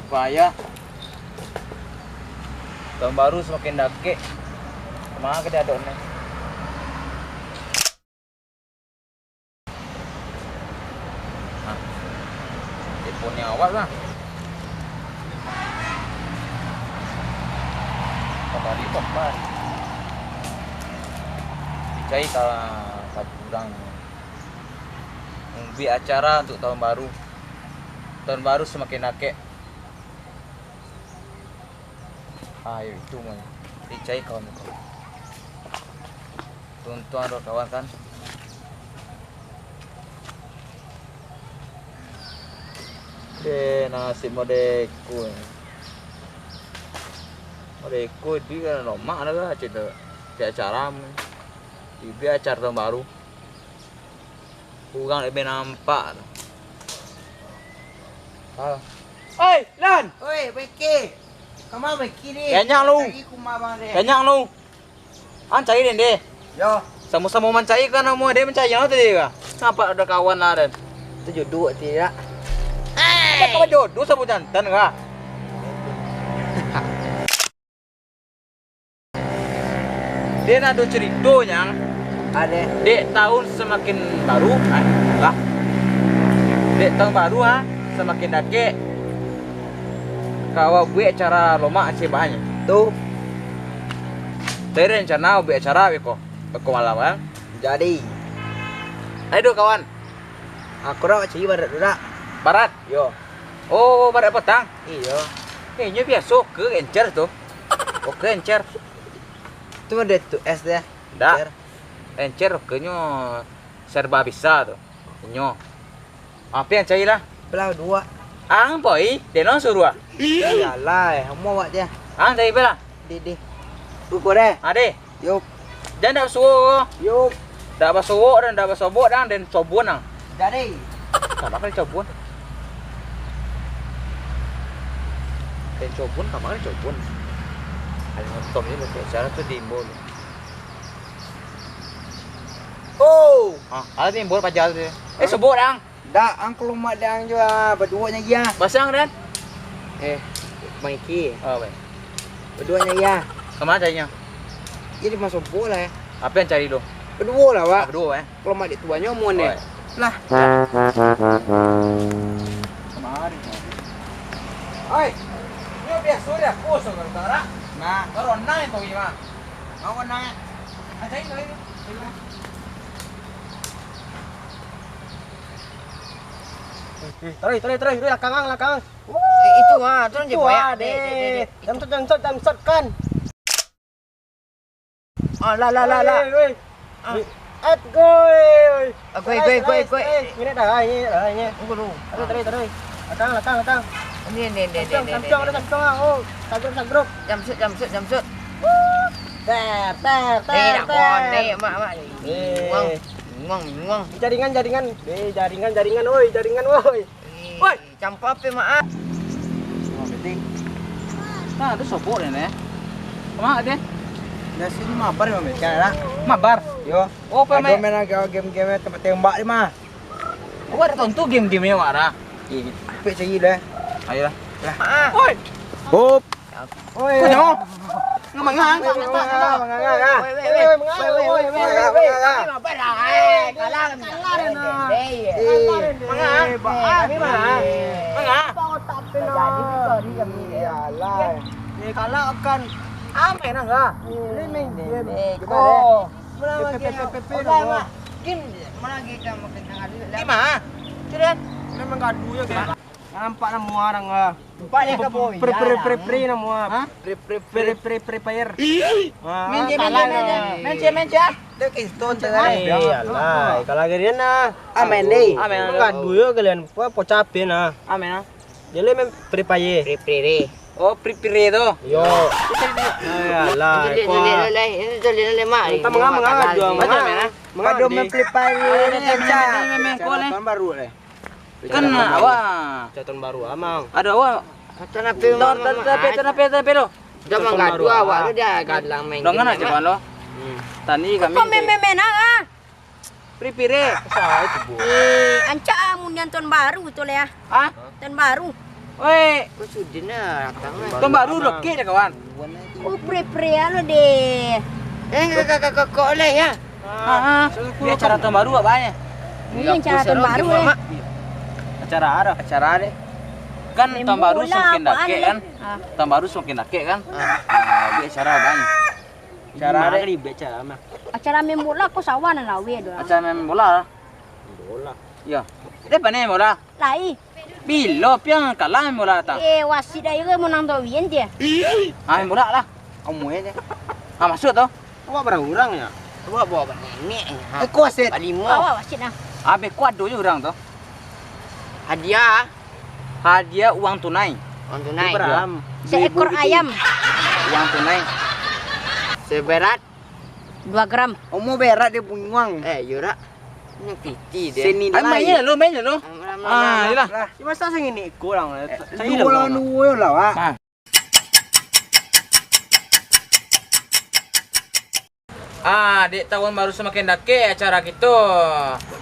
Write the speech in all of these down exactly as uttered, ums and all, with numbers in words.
Payah. Tahun baru samakin dakek. Kama ka diadok ni? Nah, teleponnya awak lah. Kembali tempat. Dicari salah satu urang. Buek acara untuk tahun baru. Tahun baru samakin dakek. Ah, yo, itu mah. Dicari kawan ko. Tuntuang doh kawan kan. Deh, nasib modeko. Modeko di kan lomak dah lah, cerita. Tiap acara. Tiap acara tahun baru. Urang dek nampak tu. Ah. Oi, Lan! Oi, Beki. Kama Beki ni? Kenyang lu. Cari kuma abang deh. Kenyang lu. An cari den deh. Yo. Samo-samo mancari kan, namuah deh mancari nyo tadi ka. Nampak ado kawan lah den. Tu jodoh ti dak? Hei! Kawan jodoh samo jantan ka. Den ado caritonyo, Ang. Ade. Dek tahun samakin baru, ah, lah. Dek tahun baru, ha, samakin dakek. Ka awak buek acara lomak cebaknyo. Tu. Tadi rencana buek acara beko. Beko malam, kan? Jadi. Ayo, kawan. Aku dak cari barat tu dak. Barat? Yo. Oh, barat patang? Iyo. Eh, nyo biaso ke encer tu? Oke, encer. Tu ado tu es deh. Dak. Encer. Encer oke nyo serba bisa tu. Nyo. Apo yang cari lah? Belah dua. Ang poi, deno suruah. Iyalah, eh, mau awak dia. Ang cari belah. Di, di. Buko deh. Ade. Yup. Jan dak basuo ko. Yup. Dak basuo dan dak basobok dan den cobon ang. Jadi. Kama kan cobon. Den cobon, kama kan cobon. Ayo nonton ini pakai cara tu diimbau. Oh. Ah, ada timbul pajar tu. Eh, sobok dang. Dak, ang ka lomak dang jo, ah, baduo nyo iya. Basang dan? Eh, Maiki. Oh, baik. Baduo nyo iya. Kama carinyo? Jadi masobok lah, eh. Apo yang cari tu? Baduo lah, Wak. Ah, baduo, eh. Ka lomak dek tuanyo mun, eh. Lah. Kamari. Oi. Nyo biaso dia, aku suka utara. Nah, baru nang itu, Ima. Mau nang, eh. Ah, cari, cari. Tarik, tarik, tarik, tarik, lakang ang, lakang ang. Eh, itu, ah, turun je, itu, boy. Ah, dek, dek, dek, dek. Jamsut, jamsut, jamsut, kan. Ah, lah, lah, lah, lah. Oi, oi. Ah. At, goi, oi. Ah, goi, goi, goi, goi. Ini dah, ini dah, ini. Tunggu dulu. Tarik, tarik, tarik. Lakang, lakang, lakang. Ini, ini, ini, ini, ini. Sampiang, sampiang, ada sampiang, ah. Oh, sagruk, sagruk. Jamsut, jamsut, jamsut. Ter, ter, ter, eh, nak ter. Konek, mak, mak. Eh. Bingung, bingung, bingung. Jaringan, jaringan. Eh, jaringan, jaringan, oi, jaringan, oi. Eh, oi. Campa pe, mak, ah. Nah, tu sobok ni, eh. Mak, deh. Dah sini mabar, Bang, biasa lah. Mabar? Yo. Oh, apa, ado main game-game tembak-tembak ni, mah. Oh, ado tantu game-game ni, Mak, dah. Ih, apik cari dah. Ayolah. Lah. Oi. Hop. Oi. Kau nyawa? Ngamang-ngamang. Manga, manga, manga. Manga. Iyalah. Ni kalah akan amen lah. Ini main game. Ko. Mana lagi? Game. Mana lagi kamu kena adu lah. Di mana? Sudah. Memang gaduh ya, kan? Nampak nama orang ah. Nampak dia ke boy. Pre pre pre pre nama ah. Hah? Pre pre pre pre pre fire. Main je, main je, main je. Main je, main je. Dia ke stone tu kan. Eh, alah, kalau gini nah. Amen deh. Amen. Mengadu yo kalian. Apa pocapin ah. Amen ah. Dia le main Free Fire. Free Fire. Oh, Free Fire tu. Yo. Alah. Itu dia, itu dia, itu dia, itu dia, mak. Entah mengapa, mengapa dua, mengapa. Mengapa main ah? Mengapa main Free Fire ni, Cak? Main, main, main, kau ni. Tahun baru leh. Kan awak. Tahun baru, Amang. Ada awak. Tahun apa, Tahun, tahun, tahun apa, tahun apa, tahun apa tu? Dah manggaduh awak tu, dia galang main game. Dengan aja, Bang, lo. Hmm. Tani kami. Kau main, main, main, ah, ah. Free Fire. Saya tu, Bu. Eh, ancak ah, munian tahun baru tu leh, ah. Ah? Tahun baru. Weh, kok sudah nah, datang lah. Tahun baru lo kek dah, kawan. Oh, pre-pre alo deh. Eh, kok, kok, kok, kok, kok lah ya? Ah, ah. Di acara tahun baru apa ya? Ini acara tahun baru, eh. Acara apa? Acara deh. Kan tahun baru semakin dakek kan? Ah. Tahun baru semakin dakek kan? Ah. Ah, di acara apa? Acara deh. Acara main bola kok sawah nan lawe doh. Acara main bola. Bola. Yo. Deh, paneh bola. Lai. Bilo piang kalah main bola datang. Eh, wasit ayo ke menang tu win dia. Ah, main bola lah. Kamu aja. Ah, masuk tu. Awak berapa orang ya? Awak bawa banyak nenek. Eh, kau wasit. Berlima. Awak wasit lah. Habis kau ada je orang tu. Hadiah. Hadiah uang tunai. Uang tunai. Berapa? Seekor ayam. Uang tunai. Seberat dua gram. Omo berat dia punguang. Eh, yo rak. Ini piti dia. Sini dia. Main je dulu, main je dulu. Ah, iyalah. Cuma saya sangin ikut orang. Dua lawan dua lah, Wak. Ah, dek tahun baru semakin dakek acara kito.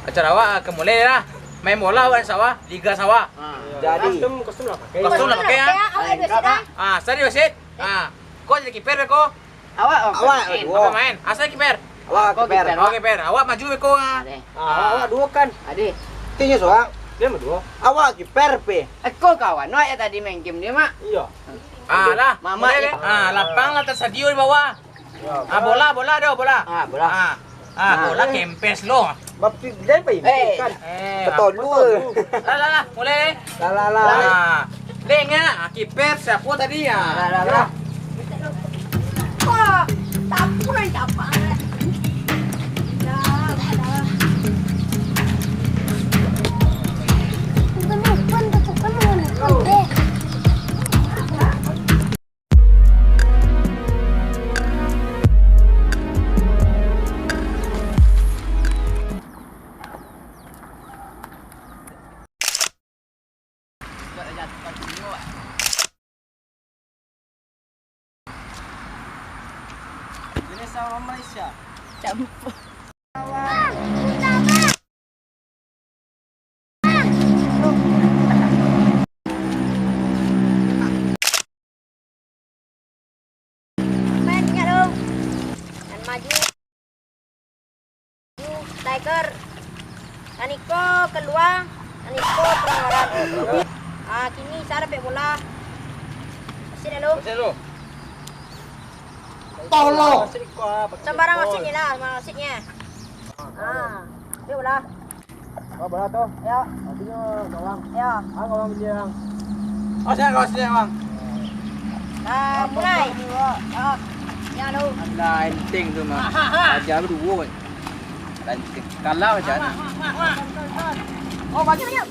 Acara awak ka mulai lah. Main bola awak di sawah, liga sawah. Jadi. Kostum, kostum lah pakai. Kostum lah pakai, ah. Awak wasit, ah. Ah, saya wasit. Ah, kau jadi kiper, kau. Awak, oh, awak pemain. Awak pemain. Asa kiper. Awak kiper. Awak kiper. Awak maju beko, ah. Ade. Ah, awak duo kan? Ade. Tinyo soak. Dia mah duo. Awak kiper pe. Eko kawan, awak yang tadi main game dia, Mak. Iya. Ah, lah. Mama. Boleh, ya? Ah, lapang lah tersedia di bawah. Ya. Ah, bola, bola dah, bola. Ah, bola. Ah, ah, bola kempes lo. Bapti dia apa ini? Eh. Kan? Eh, ketolu. Lah, lah, lah, mulai. Lah, lah, lah. Nah, deh, ngak, ah, kiper siapa tadi ya? Lah, lah, lah. Wah, tapuan capak. Dah, dah. Bukan, bukan, bukan, bukan, bukan. Indonesia lawan Malaysia. Campur. Main ingat tu. Dan maju. Striker. Nan iko kalua, nan iko paluaran. Ah, kini saya dapek bola. Wasit dulu. Wasit dulu. Tolong. Sembarang wasitnya lah, sembarang wasitnya. Ah, ambil bola. Oh, bola tu? Ya. Artinya gawang. Ya. Ah, gawang dia. Oh, saya gawang sini, Bang. Ah, mulai. Ya. Ya, lu. Alah, enteng tu mah. Aja berdua. Enteng. Kalah aja. Oh, banyak, banyak.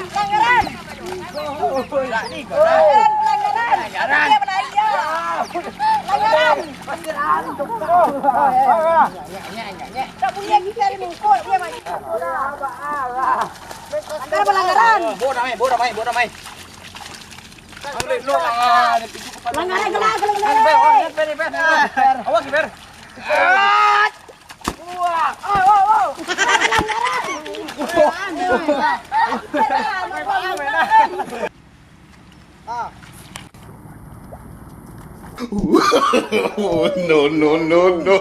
Pelanggaran! Pelanggaran! Pelanggaran! Pelanggaran! Tak boleh kita ada mengikut dia, Mak. Ada pelanggaran. Bawa damai, bawa damai, bawa damai. Pelanggaran kena, pelanggaran. Awak kiper. No, no, no, no.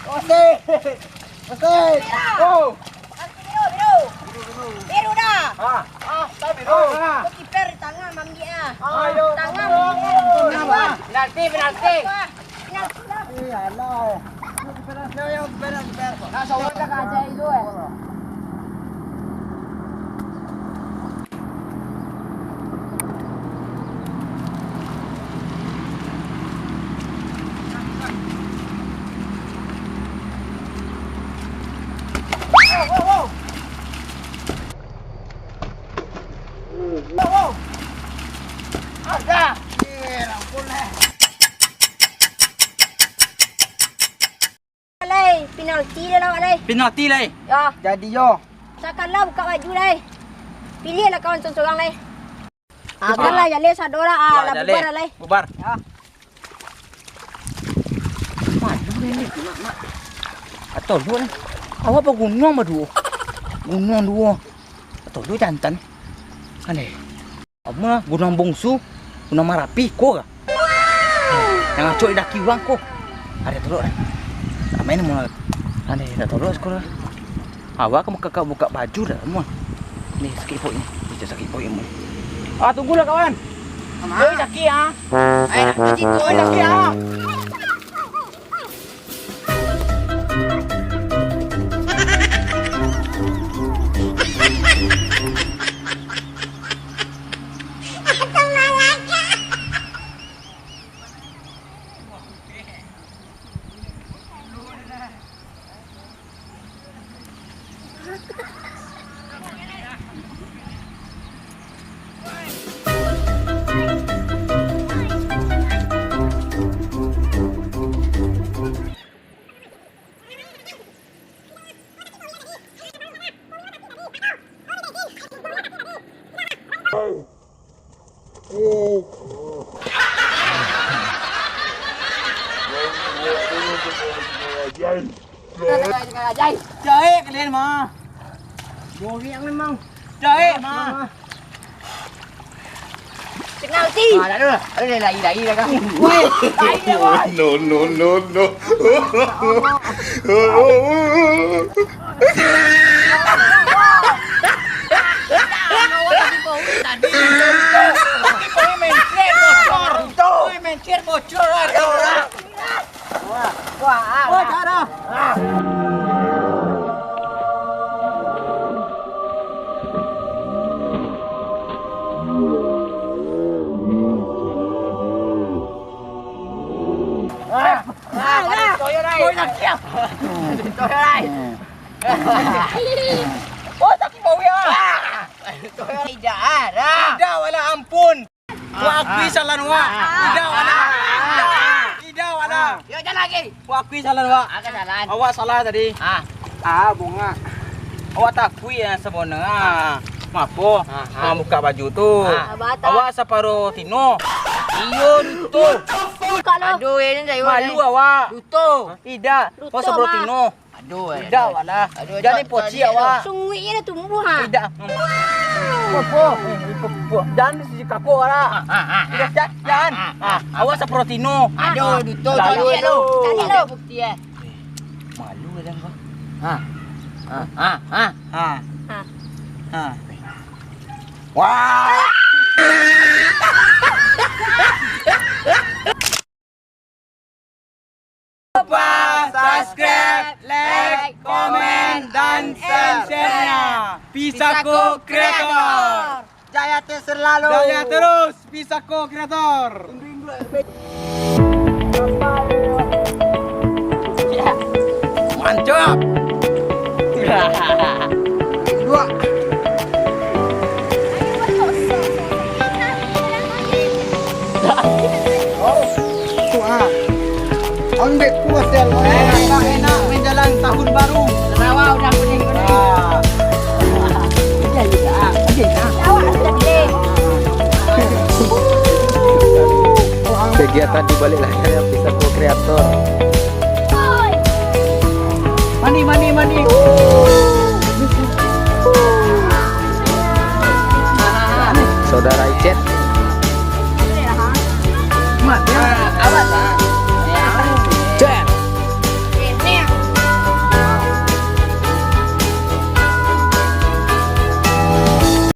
Osik! Osik! Oh! Biru, biru. Biru dah. Ah, ah, tak biru. Ah. Kiper di tangan, mambiak ah. Ayo, tangan, biru. Penalti, penalti. Wah, penalti lah. Eh, alah. Nak, sawah dah kajai tu, eh. Lai, penalti dah lawak lai. Penalti lai. Ya. Jadi yo. Sakalah buka baju lai. Pilihlah kawan sorang-sorang lai. Ah, jaleh sado lah. Ah, lah bubar lai. Bubar. Ya. Malu ni, mak, mak. Atau lu ni. Awak bagunuang baduo. Gunuang duo. Atau lu jantan. Aneh. Apo lah, Gunuang Bungsu, Gunuang Marapi, ko ka? Nan acok didaki urang ko. Ada tolok dah. Ramai ni mau. Ada dah tolok sekolah. Awak ka buka, buka baju dah, mun. Ni sakik perut ni. Ni sakik perut ni, mun. Ah, tunggulah kawan. Oi, sakik ah. Eh, sakik ah. Jahek kalian mah. Jahek memang. Jahek mah. Penalti. Ah, tak ada. Ada lari-lari dah kau. Weh, lari dah, weh. No, no, no, no. Ah, ah, ah. Toyo lai. Toyo lai. Toyo lai. Oh, sakik bau ya. Toyo lai. Tidak ada. Tidak, wala ampun. Ah, wak akui salah wak. Ah, tidak, wala. Ah, tidak, wala. Yo, jalan lagi. Wak akui salah wak. Agak jalan. Awak salah tadi. Ah. Ah, bunga. Awak takui ya sebenarnya. Mapo? Ah, ah. Ah, buka baju tu. Ah. Awak saparo tino. Iyo, duto. Buka lo. Aduh, ini dah. Malu awak. Duto. Tidak. Duto, Pak. Kau seperti no. Aduh, eh. Tidak, aduh. Walah. Aduh, jadi cok, pocik cok, awak. Sunguiknya dah tumbuh, ha. Tidak. Apa? Jangan sisi kaku, walah. Ah, ah, ah, ah. Tidak, jangan. Ah, ah, ah. Awak seperti no. Aduh, duto, cari lo. Cari lo. Bukti, eh. Malu kadang kau. Ha. Ha, ha, ha. Ha. Ha. Ha. Wah. Lupa subscribe, like, komen, dan share-nya. Pisako Creator. Jaya terus selalu. Jaya terus, Pisako Creator. Mantap. Dua. Oh, tu ah. Ambek kuas ya, Allah. Enak, enak menjalan tahun baru. Rawa udah kuning-kuning. Ah. Iya, iya. Iya, iya. Awak sudah gede. Kegiatan di balik layar yang Pisako Creator. Mandi, mandi, mandi.